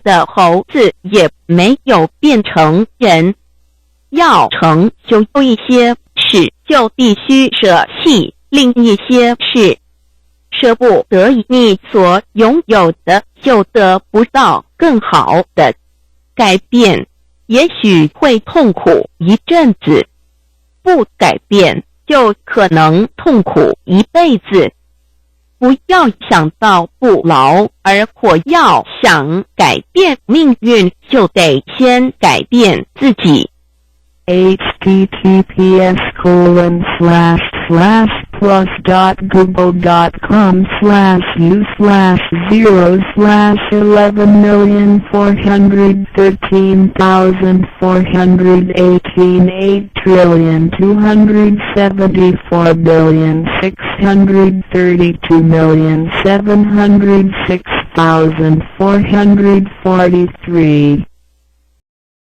的猴子也沒有變成人。要成就一些事，就必須捨棄另一些事。捨不得你所擁有的，就得不到更好的。改變也許會痛苦一陣子，不改變就可能痛苦一輩子。不要想到不勞而獲，要想改變命運，就得先改變自己。 https://plus.google.com/u/0/11413418 8,274,632,706,443.